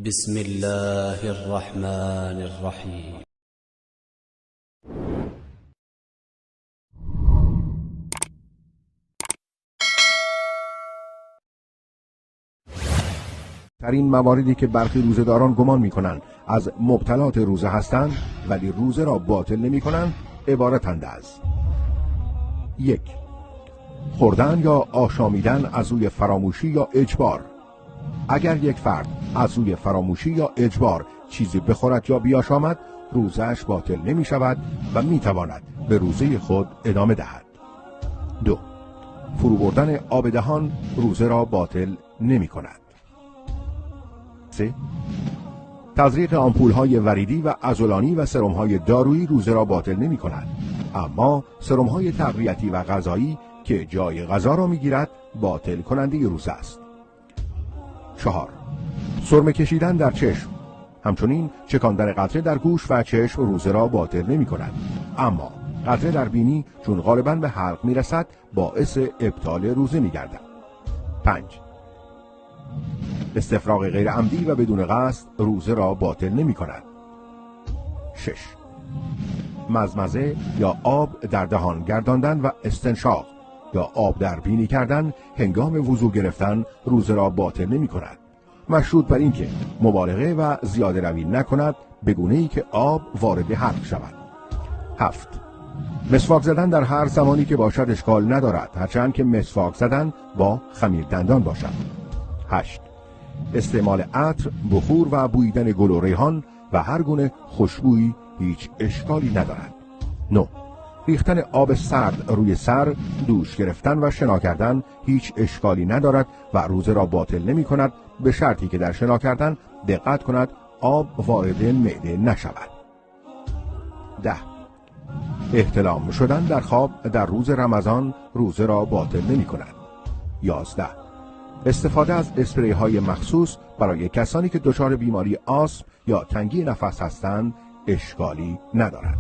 بسم الله الرحمن الرحیم. ترین مواردی که برخی روزه‌داران گمان می‌کنند از مبتلات روزه هستند ولی روزه را باطل نمی‌کنند عبارتند از: 1. خوردن یا آشامیدن از روی فراموشی یا اجبار. اگر یک فرد از روی فراموشی یا اجبار چیزی بخورد یا بیاشامد، روزه‌اش باطل نمی شود و می تواند به روزه خود ادامه دهد. 2. فرو بردن آب دهان روزه را باطل نمی کند. 3. تزریق آمپول‌های وریدی و عضلانی و سرم‌های دارویی روزه را باطل نمی کند، اما سرم‌های تقویتی و غذایی که جای غذا را می گیرد باطل کننده روزه است. 4. سرمه کشیدن در چشم، همچنین چکاندن قطره در گوش و چشم روزه را باطل نمی کند، اما قطره در بینی چون غالباً به حلق می رسد باعث ابطال روزه می گردد. 5. استفراغ غیر عمدی و بدون قصد روزه را باطل نمی کند. 6. مزمزه یا آب در دهان گرداندن و استنشاق یا آب در بینی کردن هنگام وضو گرفتن روزه را باطل نمی کند، مشروط بر اینکه مبالغه و زیاده روی نکند به گونه ای که آب وارد حلق شود. 7. مسواک زدن در هر زمانی که باشد اشکال ندارد، هرچند که مسواک زدن با خمیر دندان باشد. 8. استعمال عطر، بخور و بوییدن گل و ریحان و هر گونه خوشبویی هیچ اشکالی ندارد. 9. ریختن آب سرد روی سر، دوش گرفتن و شنا کردن هیچ اشکالی ندارد و روزه را باطل نمی کند، به شرطی که در شنا کردن دقت کند آب وارد معده نشود. 10. احتلام شدن در خواب در روز رمضان روزه را باطل نمی کند. 11. استفاده از اسپری های مخصوص برای کسانی که دچار بیماری آسم یا تنگی نفس هستند اشکالی ندارد.